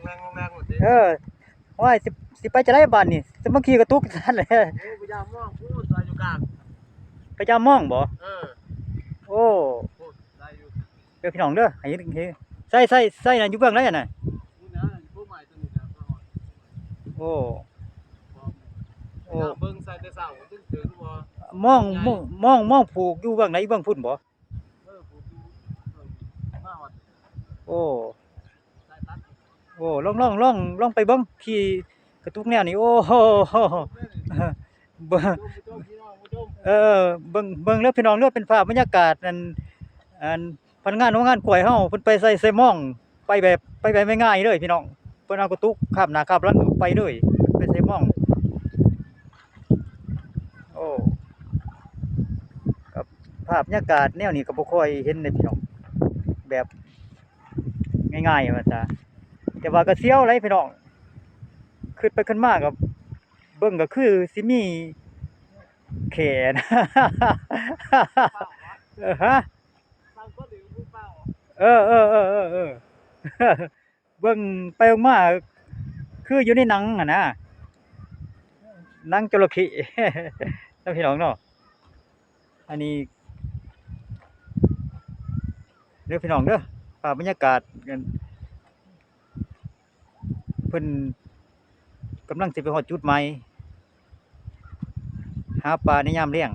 ແຮງໆ ເອີ ໂອ້ຍ ຊິ ຊິໄປຈັ່ງໃດບາດນີ້? ຊິມາຂີ່ກະຕຸກຊັ້ນແຫຼະ. ໂອ້ ໄປຢາມມອງພຸ້ນ ໃສ່ຢູ່ກາງ ໄປຢາມມອງບໍ? ເອີ ໂອ້ ພຸ້ນ ໄດ້ຢູ່ ເດີພີ່ນ້ອງເດີ ໃຫ້ເຫັນ ໃສ່ ໃສ່ ໃສ່ນະ ຢູ່ເບື້ອງໃດຫັ້ນນະ? ພຸ້ນນະ ຜູ້ໃໝ່ຕົວນີ້ນະ ໂອ້ ໂອ້ ເບິ່ງໃສ່ແຕ່ເຊົ້າ ຖືກບໍ່? ມອງ ມອງ ມອງ ມອງຜູກຢູ່ເບື້ອງໃດ? ເບື້ອງພຸ້ນບໍ? ເອີ ຜູກຢູ່ ມາຮອດ ໂອ້ ໂອ້ ລອງ ລອງ ລອງ ລອງໄປເບິ່ງ ຂີ່ກະຕຸກແນວນີ້ ໂອ້ໂຫ ເບິ່ງ ເອີ ເບິ່ງ ເບິ່ງເດີພີ່ນ້ອງເດີ ເປັນພາບບັນຍາກາດ ອັນ ອັນ ພະນັກງານໂຮງງານກ້ວຍເຮົາ ເພິ່ນໄປໃສ່ ໃສ່ມອງ ໄປແບບ ໄປແບບງ່າຍໆເລີຍພີ່ນ້ອງ ເພິ່ນເອົາກະຕຸກຄາບໜ້າຄາບຫຼັງໄປເລີຍ ໄປໃສ່ມອງ. ໂອ້ ກັບພາບບັນຍາກາດແນວນີ້ກໍບໍ່ຄ່ອຍເຫັນເດ້ພີ່ນ້ອງ ແບບງ່າຍໆວ່າຊະ ແຕ່ວ່າກໍສຽວຫຼາຍພີ່ນ້ອງ ຄິດໄປຄິດມາກໍເບິ່ງກໍຄືຊິມີແຂ້ນະ ເອີ ຮະ ເອີ ເອີ ເອີ ເອີ ເອີ ເບິ່ງໄປເບິ່ງມາ ຄືຢູ່ໃນໜັງຫັ້ນນະ ໜັງຈໍລະເຂ້ເນາະ ພີ່ນ້ອງເນາະ. ອັນນີ້ເດີພີ່ນ້ອງເດີ ພາບບັນຍາກາດ ເພິ່ນກຳລັງຊິໄປຮອດຈຸດໝາຍ ຫາປາໃນຍາມແລງ.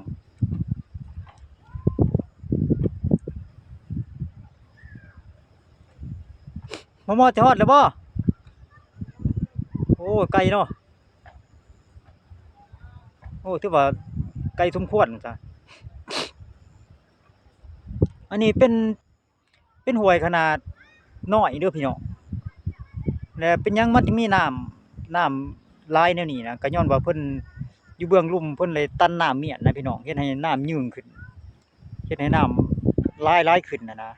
ໝໍ ໝໍ ຈະຮອດແລ້ວບໍ່? ໂອ້ ໄກເນາະ ໂອ້ ຖືວ່າໄກສົມຄວນຊະ. ອັນນີ້ເປັນ ເປັນຫ້ວຍຂະໜາດນ້ອຍເດີພີ່ນ້ອງ ແລະເປັນຫຍັງມັນຈຶ່ງມີນ້ຳ ນ້ຳຫຼາຍແນວນີ້ນະ ກໍຍ້ອນວ່າເພິ່ນຢູ່ເບື້ອງລຸ່ມ ເພິ່ນເລີຍຕັນນ້ຳມ້ຽນນະພີ່ນ້ອງ ເຮັດໃຫ້ນ້ຳຍືງຂຶ້ນ ເຮັດໃຫ້ນ້ຳຫຼາຍ ຫຼາຍຂຶ້ນຫັ້ນນະ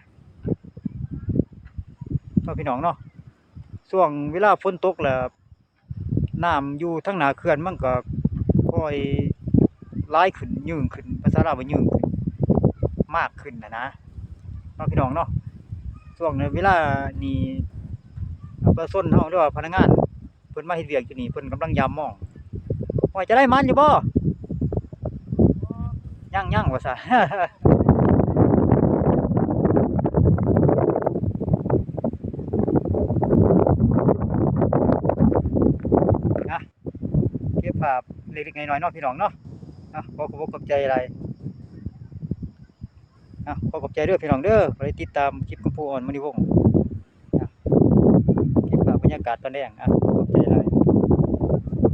ເນາະພີ່ນ້ອງເນາະ. ຊ່ວງເວລາຝົນຕົກແລ້ວ ນ້ຳຢູ່ທາງໜ້າເຂື່ອນມັນກໍຄ່ອຍຫຼາຍຂຶ້ນ ຍືງຂຶ້ນ ພາສາລາວວ່າຍືງຂຶ້ນ ມາກຂຶ້ນຫັ້ນນະ ເນາະພີ່ນ້ອງເນາະ. ຊ່ວງເວລານີ້ ປະຊາຊົນເຮົາ ຫຼືວ່າພະນັກງານ ເພິ່ນມາເຮັດວຽກຢູ່ນີ້ ເພິ່ນກຳລັງຢາມມອງ. ໂອ້ຍ ຈະໄດ້ໝານຢູ່ບໍ່? ຍັງໆ ວ່າຊະ. ອ່ະ ເກັບພາບເລັກໆ ນ້ອຍໆ ເນາະພີ່ນ້ອງເນາະ. ອ່ະ ຂໍຂອບອົກຂອບໃຈຫຼາຍ. ອ່ະ ຂໍຂອບໃຈເດີພີ່ນ້ອງເດີ ທີ່ໄດ້ຕິດຕາມຄລິບຂອງຜູ້ອ່ອນມະນີວົງ. ອ່ະ ເກັບພາບບັນຍາກາດຕອນແລງ. ອ່ະ ຂໍຂອບໃຈ